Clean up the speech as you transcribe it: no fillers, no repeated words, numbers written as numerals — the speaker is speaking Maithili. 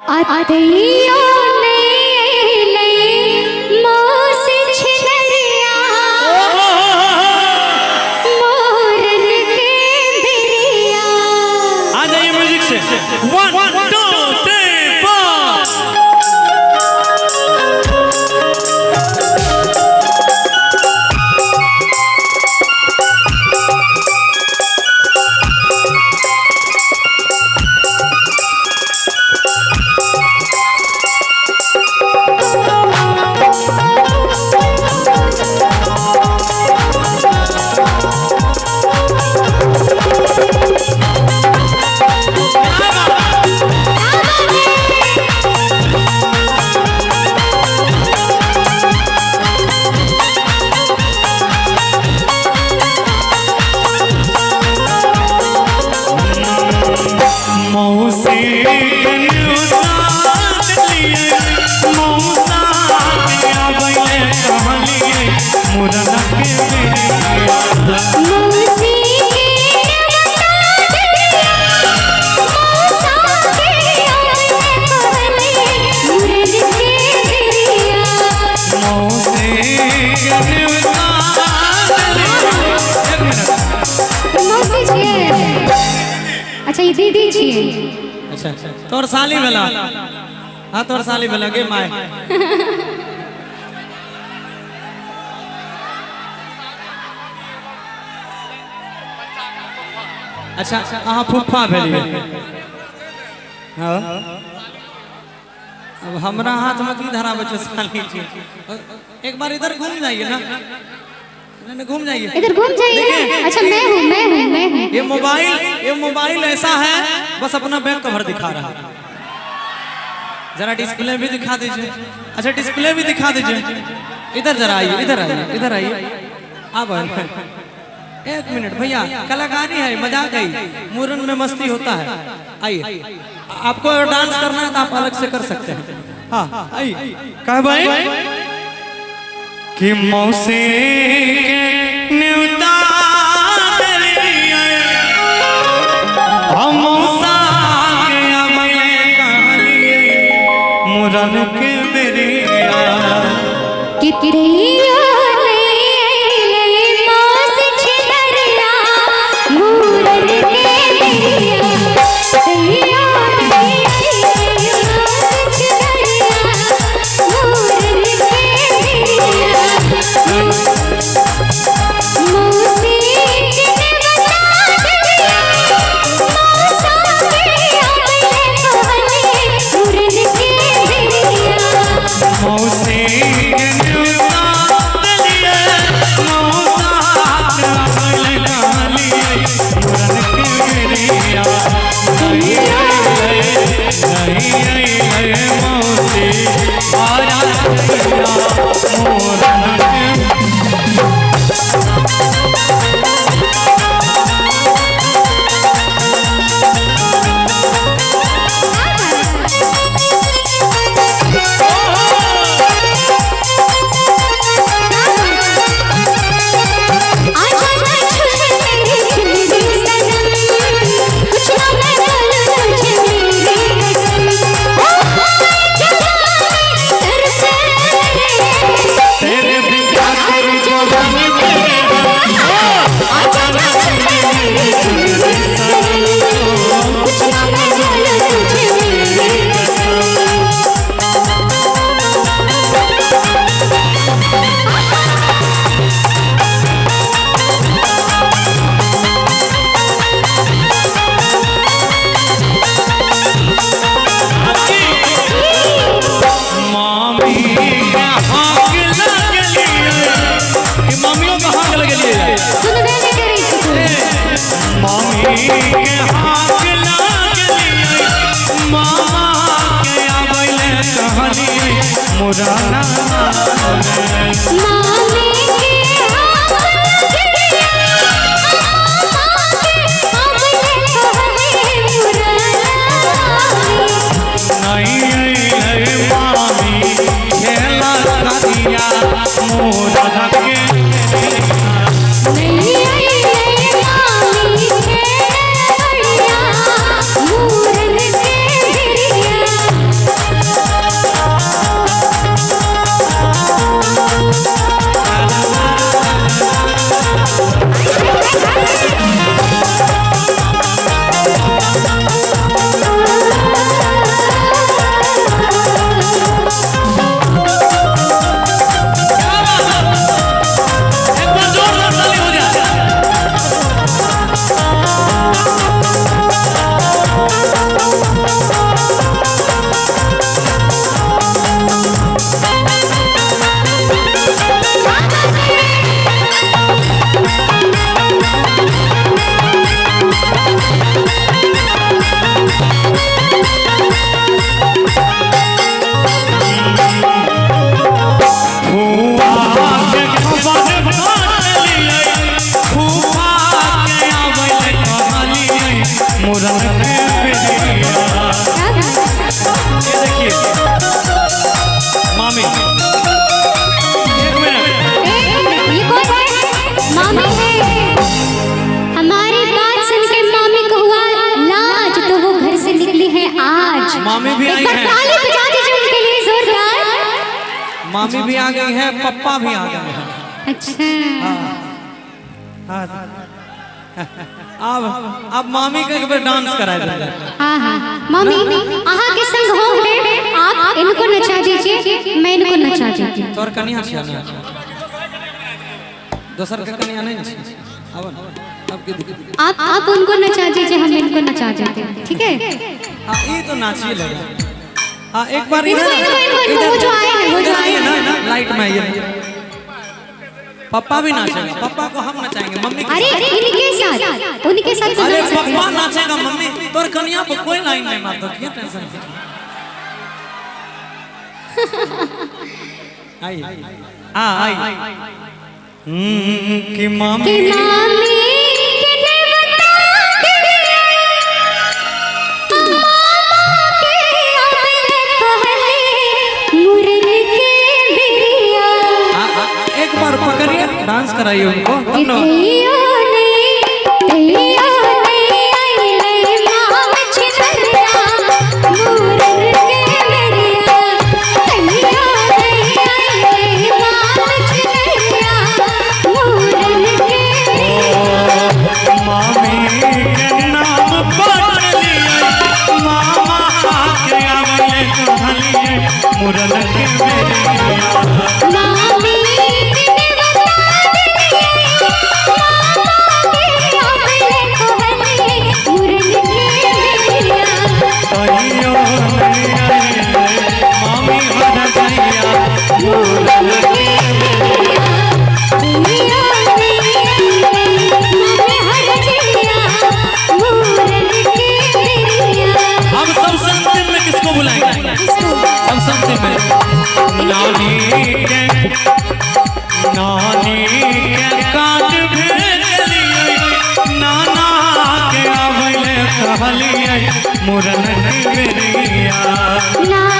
अतैयो नै एलै मौसी छिनरिया मोरन के बिरिया। आ जाइए म्यूजिक से। 1 2 3 4। मौसी के न्योता देलियै, मौसा के आबैले कहलियै मुरन के बेरिया। मौसी के न्योता देलियै, मौसा के आबैले कहलियै मुरन के बेरिया। मौसी के न्योता देलियै। एक मिनट। मौसी छियै? अच्छा, ई दीदी छियै। अच्छा, तोर साली भेला? हाँ, तोर साली भेला गे my. अच्छा, अहाँ फुफ्फा भेलियै? हाँ। अब हमरा हाथ में की धराबै छौ साली जी? एक बार इधर घूम जाइए ना। नहीं, नहीं, घूम जाइए। इधर घूम जाइए ना। अच्छा, मैं हूँ, मैं हूँ, मैं हूँ। ये मोबाइल ऐसा है, बस अपना बैक कवर दिखा रहा है। जरा डिस्प्ले भी दिखा दीजिए। अच्छा, डिस्प्ले भी दिखा दीजिए। इधर जरा आइए, इधर आइए, इधर आइए। आप आइए। एक मिनट भैया, कलाकारी है, मजाक है, मुरन में मस्ती होता है। आइए, आपको अगर डांस करना है तो आप अलग से कर सकते हैं। हाँ, आइए। कहा भाई कि मौसी के न्योता देलियै, हम मौसा के आबैले कहलियै मुरन के बेरिया। कि तैयो नै एलै मौसी छिनरिया मुरन के बेरिया। तैयो नै एलै मौसी छिनरिया मुरन के बेरिया। मौसी के न्योता देलियै, मौसा के आबैले कहलियै मुरन के बेरिया। मौसी के न्योता देलियै, मौसा के आबैले कहलियै मुरन के बेरिया। नहीं अइलै, नहीं अइलै मौसी बरतिया मुरन के। आजा ना छू मेरी चुनरी सनम, कुछ ना मैं बोलूं तुझे मेरी कसम। ओ जवानी सर पे मेरे, तेरे बिना तेरी जवानी मेरे। आजा ना छू मेरी चुनरी सनम, कुछ ना मैं बोलूं तुझे मेरी कसम। मामी के हाँक लगलियै कि मामियों के हाँक लगलियै। सुनबे नहीं करै छी तू। मामी के हाँक लगलियै, मामा के आबैले कहलियै मुराना। मामी के हाँक लगलियै, मामा के आबैले कहलियै मुराना। नहीं अइलै मामी खेला करिया मुराना के। नहीं अइलै मामी खेलबड़िया मुरन के बेरिया। मामी भी एक आई बार हैं। ताली बजा दीजिए उनके लिए जोरदार। मामी भी आ गई है, पप्पा भी आ गए हैं। अच्छा। हाँ। अब मामी का एक बार डांस कराया जाए। हाँ हाँ मामी आहा के संग हो गए, आप इनको नचा दीजिए, मैं इनको नचा देती हूँ। तोर कनिया छिया ना, दोसर के कनिया नहीं छी। अब अब के दिख। आप उनको नचा दीजिए, हम इनको नचा देते हैं, ठीक है? हाँ ये तो नाचिए लगे। हाँ एक बार इधर इनको, इनको, इनको, वो जो आए हैं, वो जो इधर आए आइए हैं। ना, लाइट में आइए। पप्पा भी नाचेगा, पप्पा को हम नचाएंगे, मम्मी के अरे साथ। इनके साथ, उनके साथ तो अरे नाच सकते पप्पा हैं। नाचेगा, मम्मी तोर कनिया पर कोई लाइन नहीं मारता, क्या टेंशन। आई हाँ आई कि मामी कि मामी किने बता दिया, मामा के अबले कहले मुरन के बिरिया। हाँ, हाँ, एक बार पकड़िए, डांस कराइए उनको तब कि ना। तैयो नहीं, तैयो नहीं आइले माम छिनरिया, मुरन के बिरिया। तैयो नहीं आइले माम छिनरिया, मुरन के बिरिया। मामी के नाम पटलिए, मामा के आवले कहलिए मुरन के बेरिया। मामी किने बता दिए, मामा के अबले कहले मुरन के बिरिया। तैयो नहीं आइले मामी हर गैया मुरन के बिरिया, तैयो नहीं आइले मामी हर गैया, मुरन के बिरिया। अब सबसे अंतिम में किसको बुलाएंगे? सबसे अंतिम में नानी के काट भेजलिए, नाना के आवले कहलिए मुरन के बेरिया। नानी